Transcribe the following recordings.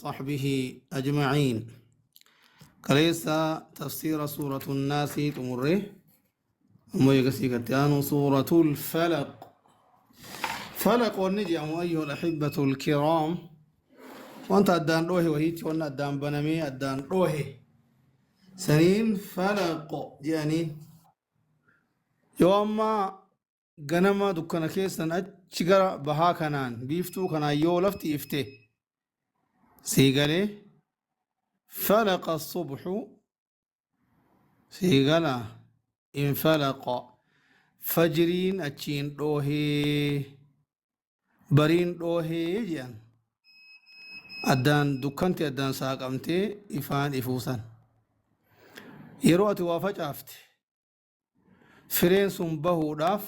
وصحبه أجمعين. كليس تفسير سورة الناس تمره أم سورة الفلق. فلق والنجم أيها الأحبة الكرام، وأنت أدان روحي وهيتي وأنا أدان بنمي أدان روحي سنين فلق يعني يوم ganama dukkana keessan achi gara bahaa kanaan biiftuu kanaan yoo lafti ifte sii galee falaqa subxu sii gala infalaqa fajriin achiin dhoohee bariin dhoohee jedhan addaan dukkanti addaan saaqamtee ifaan ifuusan yeroo ati waa facaafte fireen sun bahuudhaaf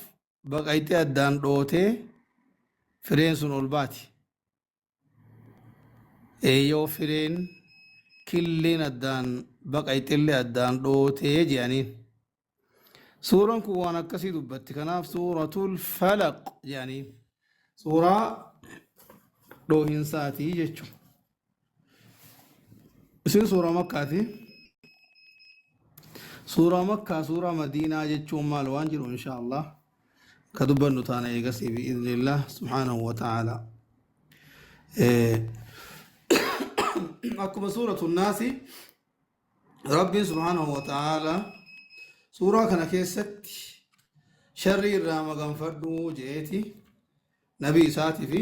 baqayxee addaan dhootee fireen sun ol baati. Yoo fireen killeen addaan baqayxillee addaan dhootee jedhaniin. Suuraan kun waan akkasii dubbatti. Kanaaf suuratul falaq jedhaniin. Suuraa dhoohinsaatii jechuudha. Isin suuraa Makkaati. Suuraa Makkaa suuraa Madiinaa jechuun maal waan jiru insha Allah ka dubbannu taana eegasii bi'iznillah subhaanahu wa ta'ala. Akkuma suuratu naasi Rabbiin subhaanahu wa ta'ala suuraa kana keessatti sharrii irraa maganfadhuu je'eeti nabii isaatii fi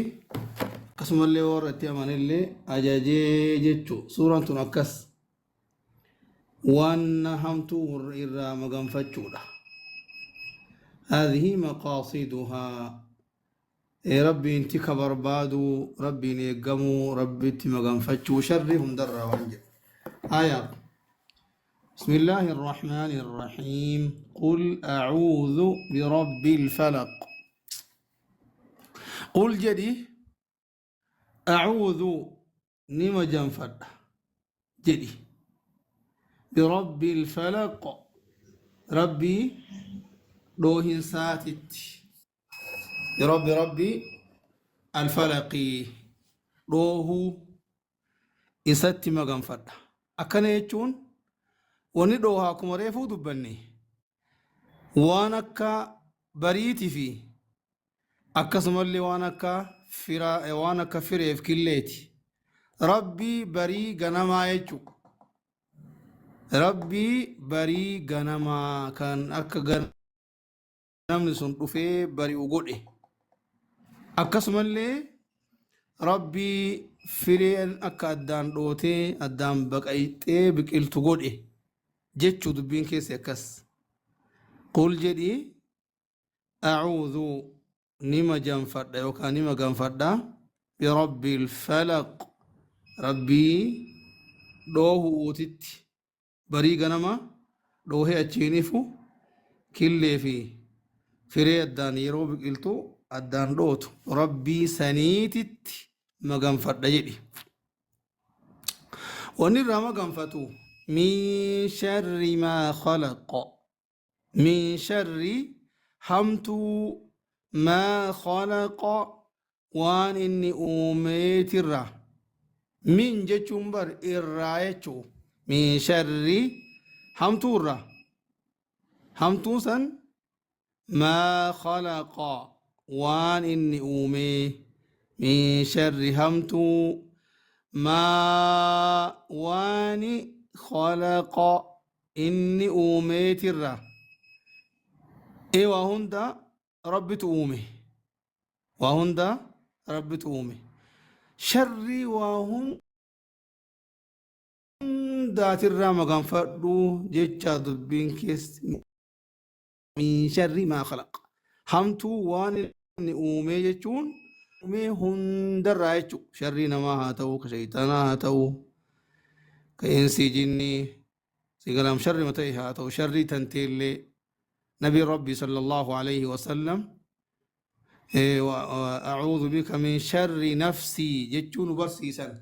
akkasumallee warra itti amanillee ajajee jechuu. Suuraan tun akkas waan hamtuu irraa maganfachuudha. هذه مقاصدها. Rabbiin tika barbaaduu, Rabbiin eeggamuu, Rabbitti maganfachuu sharrii hundarraa waan jedhu. آية بسم الله الرحمن الرحيم. قل أعوذ برب الفلق. قل jedhi أعوذ ni maganfadha jedhi برب الفلق Rabbii dhoohinsaatitti برب Rabbii الفلق dhoohuu isatti maganfadha. Akkana jechuun wanni dhoohaa akkuma reefuu dubbanne waan akka bariitii fi akkasumallee waan akka firaa waan akka fireef killeeti. Rabbii barii ganamaa jechuudha. Rabbii barii ganamaa kan akka ganamni sun dhufee bari'u godhe. Akkasumallee Rabbii fireen akka addaan dhootee addaan baqayxee biqiltu godhe jechuu dubbiin keessi akkas. قل jedhi أعوذ ni maganfadha yookaan ni maganfadha برب الفلق Rabbii dhoohuutitti barii ganama dhoohee achiin ifu killee fi firee addaan yeroo biqiltu addaan dhootu Rabbii saniititti maganfadha jedhi. Wanni irraa maganfatu من شر ما خلق من شر hamtuu ما خلق waan inni uumeetirraa. من jechuun bar irraa jechuu من شر hamtuu irraa hamtuu san ما خلق waan inni uumee من شر hamtuu ما waan خلق inni uumeetirraa. Ee waa hunda Rabbitu uume, waa hunda Rabbitu uume, sharrii waa hundaatirraa maganfadhuu jecha dubbiin keessi من شر ما خلق hamtuu waan inni uumee jechuun uumee hundarraa jechuu. Sharrii namaa haa ta'u, ka shayxaanaa haa ta'u, ka insii jinnii sigalam sharri ta'e haa ta'u, sharrii tanteellee nabii Rabbii صلى الله عليه وسلم أعوذ بك من شر نفسي jechuu nu barsiisan.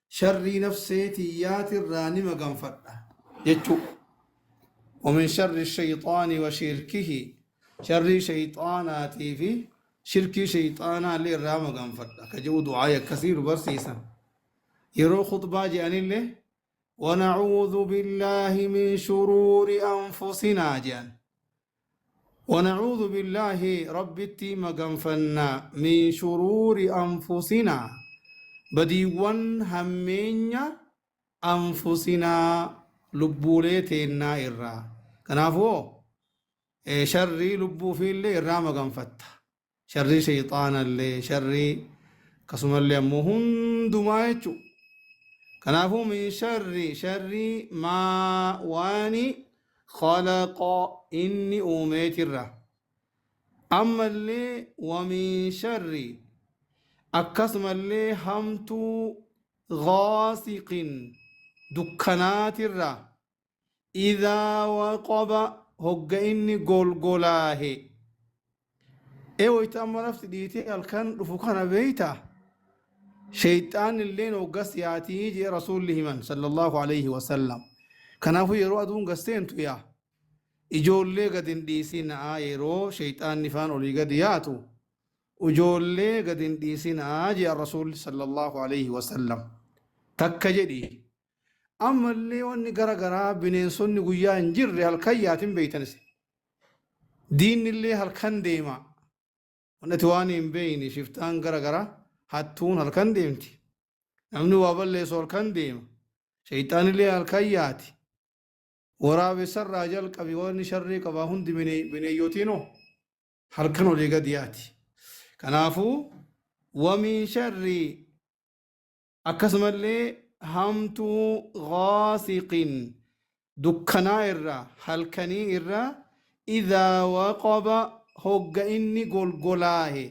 Sharrii nafsee tiyyaatirraa ni maganfadha jechuu. ومن شر الشيطان وشركه sharrii shayxaanaatii fi shirkii shayxaanaa illee irraa maganfadha ka jedhu du'aa akkasii nu barsiisan. Yeroo khuxbaa je'anillee wanacuudhu billaahi min shuruuri anfusinaa je'an. Wanacuudhu billaahi, Rabbitti maganfanna, min shuruuri anfusinaa, badiiwwan hammeenya, anfusinaa, lubbuulee teennaa irraa. Kanaafuu sharrii lubbuu ofiillee irraa maganfatta. Sharrii sheyxaanallee, sharrii akkasumallee ammoo hundumaa jechuudha. Kanaafuu min sharri, sharrii, maa, waani, khalaqa, inni uumeetirra. Ammallee wa min sharri, akkasumallee hamtuu, ghaasiqin, dukkanaatirra, idhaa waqaba, hogga inni golgolaahe. Ee, wayta amma lafti dhiitee halkan dhufu kana beeyta, sheyxaan illeen hoggas yaatii jee Rasuulli himan sallallahu alayhi wasallam. Kanaafuu yeroo aduun gasseentu yaa ijoollee gad hin dhiisinaa, yeroo sheyxaanni faan olii gadi yaatu ijoollee gad hin dhiisinaa jee Rasuulli sallallahu alayhi wasallam. Takka jedhi. Ammallee wanni gara garaa, bineensonni guyyaa hin jirre halkan yaatin beeytanis. Diinni illee halkan deema. Wanti waan hin beeyne, shiftaan gara garaa, hattuun halkan deemti. Namni waa balleessu halkan deema. Shayxaan illee halkan yaati. Waraabessarraa jalqabi wanni sharrii qabaa hundi, bineeyyotiinoo halkan olii gadi yaati. Kanaafuu wamin sharrii, akkasumallee hamtuu, ghaasiqin, dukkanaa irraa, halkanii irraa, idhaa waqaba, hogga inni golgolaahe,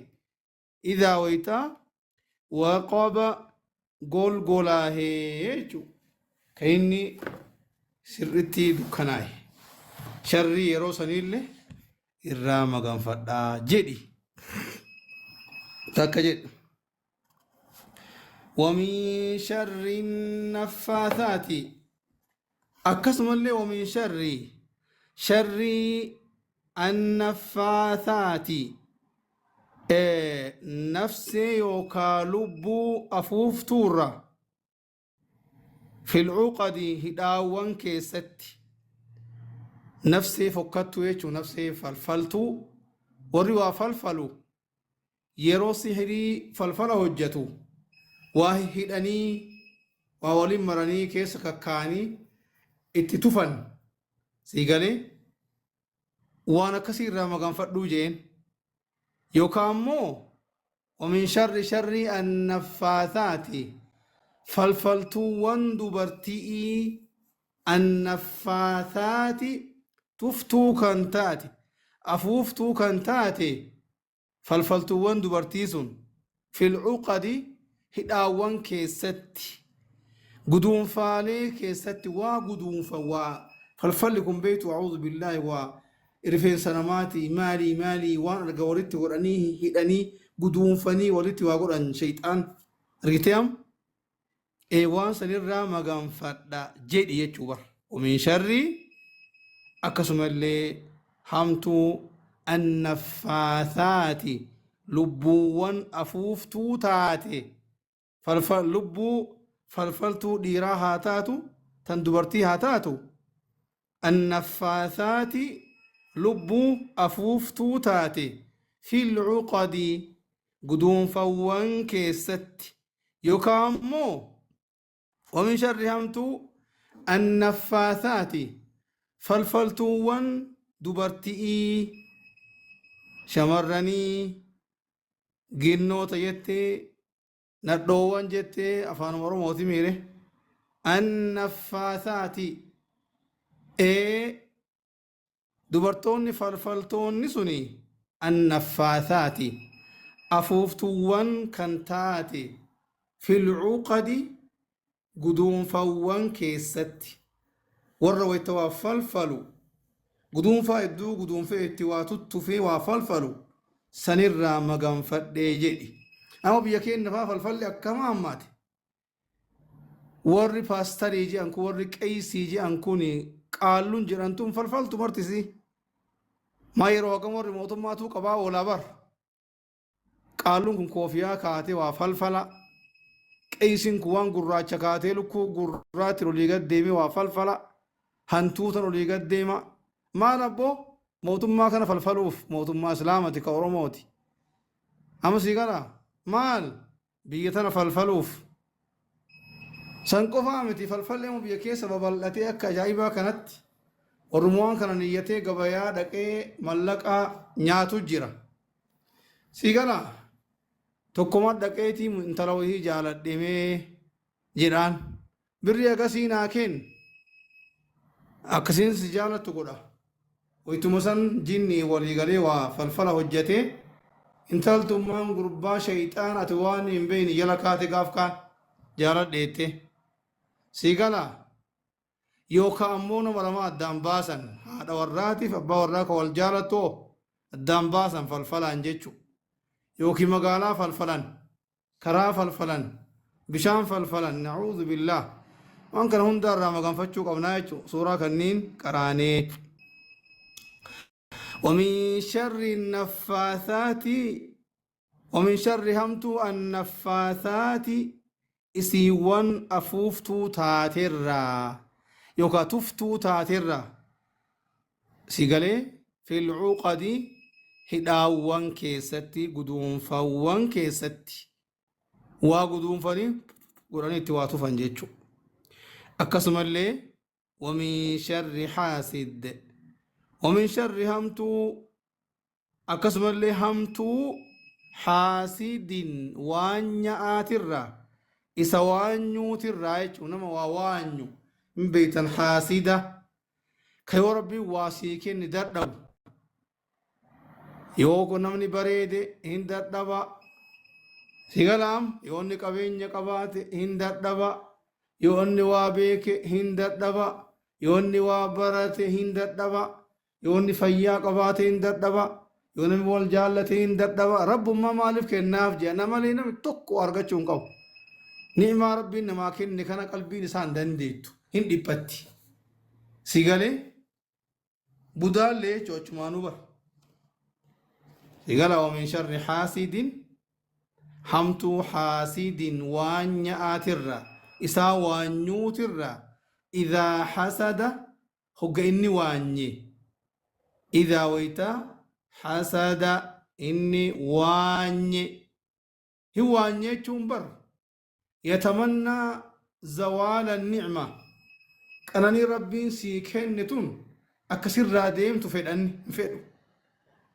idhaa, waytaa, waqaba, golgolaahe jechuu, ka inni sirritti dukkanaahe, sharrii yeroo saniillee irraa maganfadhaa jedhi. Takka jedhi. ومن شر النفاثات, akkasumallee ومن شر, sharrii, النفاثات, nafsee yookaa lubbuu afuuftuurra, في العقد, hidhaawwan keessatti. Nafsee fokkattuu jechuun nafsee falfaltuu. Warri waa falfalu yeroo sihirii falfala hojjetu waa hidhanii, waa waliin maranii, keessa kakkaa'anii itti tufan. Sii galee? Waan akkasii irraa maganfadhuu jeen. Yookaan immoo ومن شر, sharrii, النفاثات, falfaltuuwwan dubartii, النفاثات, tuftuu kan taate, afuuftuu kan taate, falfaltuuwwan dubartii sun, في العقد, hidhaawwan keessatti, guduunfaalee keessatti. Waa guduunfa, waa falfalli kun beektu, أعوذ بالله, waa rifeensa namaati, maalii maalii, waan arga walitti godhanii hidhanii guduunfanii walitti waa godhan. Shayxaan argitee am ee waan sanirraa maganfadha jedhi jechuu bar. ومن شر, akkasumallee hamtuu, النفاثات, lubbuuwwan afuuftuu taate, lubbuu falfaltuu dhiiraa haa taatu, tan dubartii haa taatu, النفاثات, lubbuu afuuftuu taate, في العقد, guduunfawwan keessatti. Yookaan immoo ومن شر, hamtuu, النفاثات, falfaltuuwwan dubartii, shamarranii, ginnoota jettee, nadhoowwan jettee, afaan Oromooti miire, النفاثات, ee dubartoonni falfaltoonni suni, النفاثات, afuuftuuwwan kan taate, في العقد, guduunfawwan keessatti. Warra wayta waa falfalu guduunfaa hedduu guduunfee itti waa tuttufee waa falfalu sanirraa maganfadhee jedhi. Amma biyya keenya faa falfalli akkama hammaate. Warri paastarii jedhan kun, warri qeysii jedhan kun, qaalluun jedhantuun falfaltu martisi. Maa yeroo hagam warri mootummaatuu qabaa oolaa bar. Qaalluun kun koofiyaa kaatee waa falfala. Qeeysiin kun waan gurraacha kaatee lukkuu gurraatti olii gad deemee waa falfala. Hantuutan olii gad deema. Maal abboo? Mootummaa kana falfaluuf mootummaa Islaamati ka Oromooti. Amma sii galaa? Maal? Biyya tana falfaluuf. San qofaa miti falfalli amma biyya keessa babal'atee akka ajaa'ibaa kanatti warruma waan kana niyyatee gabayaa dhaqee mallaqa nyaatu jira. Sii galaa? Tokkoma dhaqeetii intala wayii jaaladhe mee jedhaan. Birrii hagasii naa kenni. Akkasiin si jaalattu godha. Waytuma san jinni walii galee waa falfala hojjatee intaltummaan gurbaa shayxaan ati waan hin beeyne jala kaate gaaf kaan jaaladhe jettee. Sii galaa? Yookaa ammoo nama lama addaan baasan haadha warraatiif abbaa warraa ka wal jaalattu hoo addaan baasan falfalaan jechu. Yookiin magaalaa falfalan. Karaa falfalan, bishaan falfalan, na'uudhu billaah. Waan kana hundaa irraa maganfachuu qabnaa jechuudha. Suuraa kanniin qaraanee. ومن شر النفاثات ومن شر hamtuu النفاثات isiiwwan afuuftuu taaterraa yookaan tuftuu taaterraa si galee fil cuqadi hidhaawwan keessatti guduunfawwan keessatti waa guduunfanii godhanii itti waa tufan jechuudha. Akkasumallee wamin sharri haasid wamin sharri hamtuu akkasumallee hamtuu haasidin waan nya'aatirraa isa waanyuutirraa jechuudha nama waa waanyu hin beektan haasida ka yoo rabbiin waa sii kenne dadhabu yoo namni bareede hin dadhaba si galaam yoo inni qabeenya qabaate hin dadhaba yoo inni waa beeke hin dadhaba yoo inni waa barate hin dadhaba yoo inni fayyaa qabaate hin dadhaba yoo namni wal jaallate hin dadhaba rabbummaa maaliif kennaaf jedha namalee namni tokko argachuu hin qabu ni'imaa rabbiin namaa kenne kana qalbiin isaa hin dandeettu hin dhiphatti si galee Budaallee jechuun achumaanuu bara. Sigala wa min sharri haasidin hamtuu haasidin waan nya'aatirra isaa waanyuutirra idhaa hasada hogga inni waanye idhaa wayta hasada inni waanye hin waanye jechuun bar Yatamannaa zawaala ni'ma qananii Rabbiin sii kenne tun akka sirraa deemtu fedhan hin fedhu.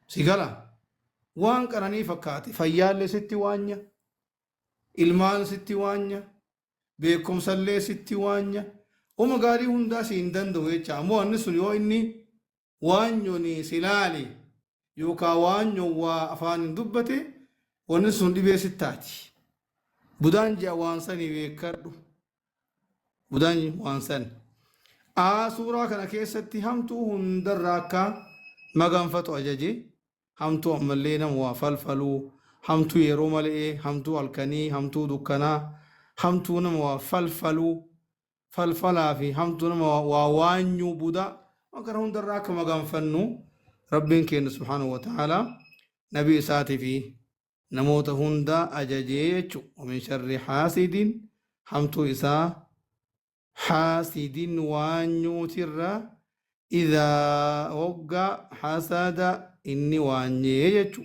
Si gala? Waan qananii fakkaate fayyaallee sitti waanya, ilmaan sitti waanya, beekumsallee sitti waanya, uma gaarii hundaa si hin danda'u jecha. Ammoo wanni sun yoo inni waanyoni si laale yookaa waanyon waa afaanin dubbate wanni sun dhibee sitti taati. Budaan je'a waan sanii beekkadhu. Budaan waan san. Aa suuraa kana keessatti hamtuu hundarraa akka maganfatu ajaje. Hamtuu ammallee nama waa falfaluu, hamtuu yeroo malee, hamtuu halkanii, hamtuu dukkanaa, hamtuu nama waa falfaluu, falfalaa fi hamtuu nama waa waanyuu budaa waan kana hundarraa akka maganfannu Rabbiin keenya subhaanahu wa ta'aalaa nabii isaatii fi namoota hunda ajajee jechu wamin sharri haasidin hamtuu isaa haasidin waanyuutirra idhaa hogga hasada inni waanyee jechu.